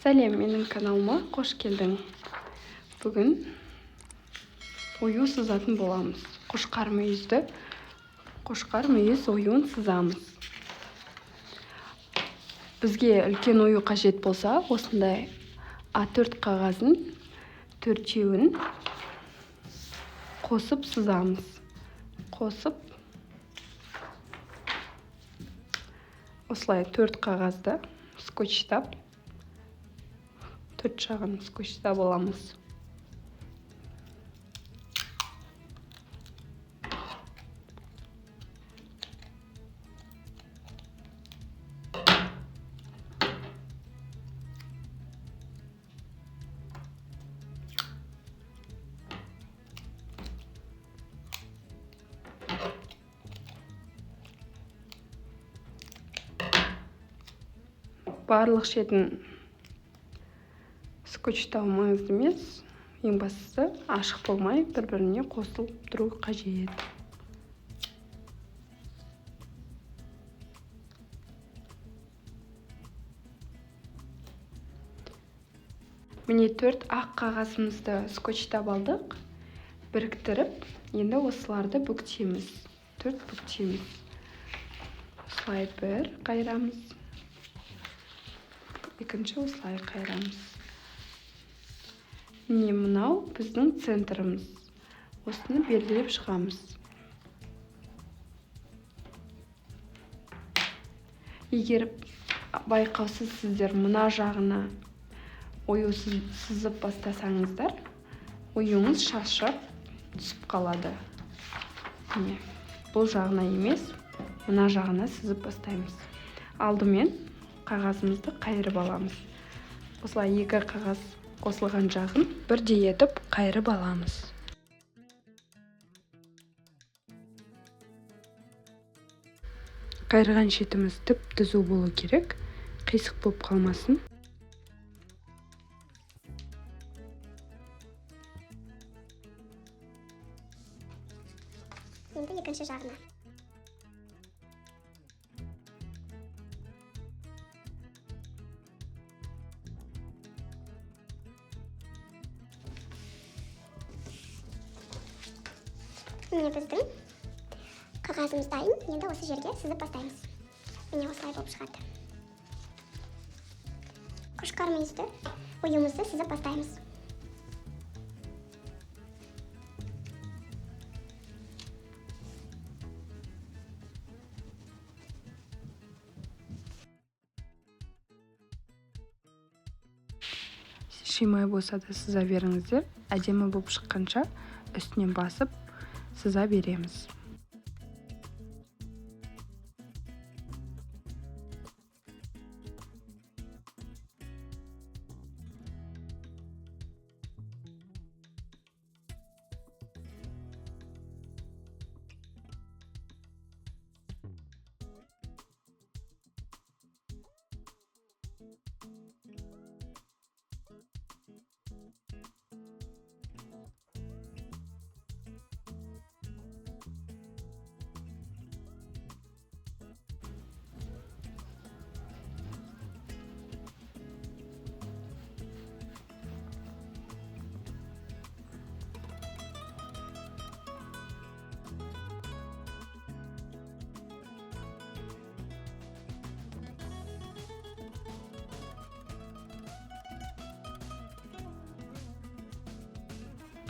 Сәлем, менің каналыма қош келдің. Бүгін ою сызатын боламыз. Қошқар мүйізді, қошқар мүйіз оюын сызамыз. Бізге үлкен ою қажет болса, осындай А4 қағазын төртеуін қосып сызамыз. Қосып осылай төрт қағазды скотчтап, төрт жағын скотчтап аламыз. Барлық шетін скотчтау маңызды емес, ең бастысы ашық болмай бір-біріне қосылып тұру қажет. Міне төрт ақ қағазымызды скотчтап алдық, біріктіріп, енді осыларды бүктейміз. Төрт бүктейміз. Осылай бір қайырамыз. Екінші осылай қайырамыз. Міне мынау біздің центріміз. Осыны белгілеп шығамыз. Егер байқаусыз сіздер мына жағына ою сызып бастасаңыздар, оюыңыз шашырап түсіп қалады. Міне, бұл жағына емес, мына жағына сызып бастаймыз. Алдымен қағазымызды қайырып аламыз. Осылай екі қағаз қосылған жағын бірдей етіп қайырып аламыз. Қайырған шетіміз түп-түзу болу керек, қисық болып қалмасын. Енді екінші жағына. Міне біздің қағазымыз дайын. Енді осы жерге сызып бастаймыз. Міне осылай болып шығады. Қошқар мүйізді оюымызды сызып бастаймыз. Шимай болса да сыза беріңіздер. Әдемі болып шыққанша үстінен басып сыза береміз.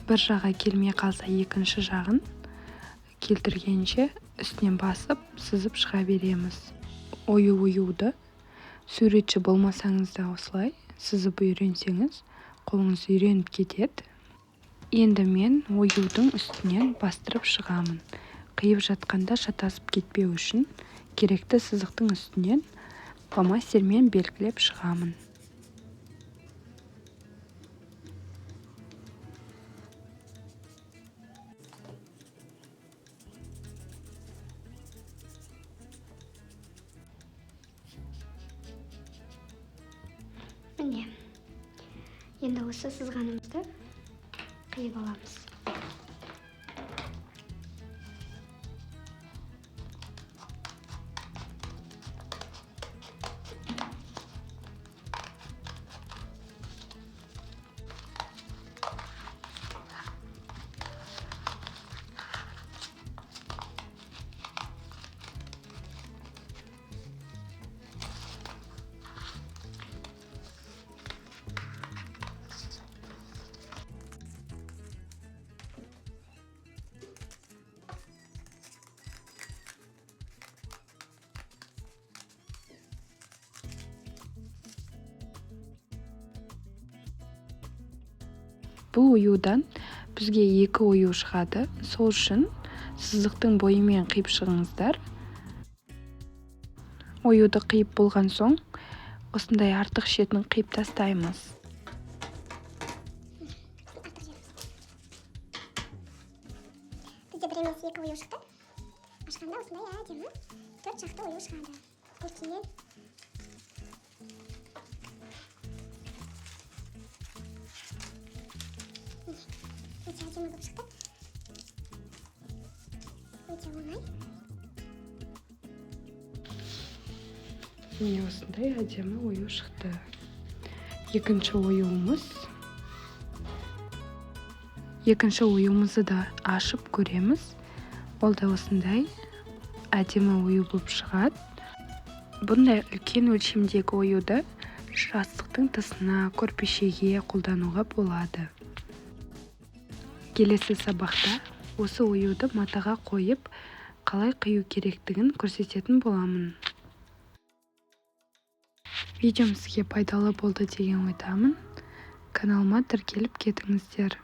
Бір жаға келмей қалса, екінші жағын келтіргенше үстінен басып, сызып шыға береміз. Ою оюды суретші болмасаңыз да осылай сызып үйренсеңіз, қолыңыз үйреніп кетеді. Енді мен оюдың үстінен бастырып шығамын. Қиып жатқанда шатасып кетпеу үшін керекті сызықтың үстінен фломастермен белгілеп шығамын. Міне, енді осы сызғанымызды қиып аламыз. Бұл оюдан бізге екі ою шығады, сол үшін сызықтың бойымен қиып шығыңыздар. Оюды қиып болған соң осындай артық шетін қиып тастаймыз. Артық жеріміз. Бізде бір емес, екі ою шықты. Ашқанда осындай әдемі төрт жақты ою шығады. Үлкен. Өте әдемі болып шықты. Өте оңай. Міне, осындай әдемі ою шықты. Екінші оюымыз. Екінші оюымызды да ашып көреміз. Ол да осындай әдемі ою болып шығады. Бұндай үлкен өлшемдегі оюды жастықтың тысына, көрпешеге қолдануға болады. Келесі сабақта осы оюды матаға қойып, қалай қию керектігін көрсететін боламын. Видеом сізге пайдалы болды деген ойдамын. Каналыма тіркеліп кетіңіздер.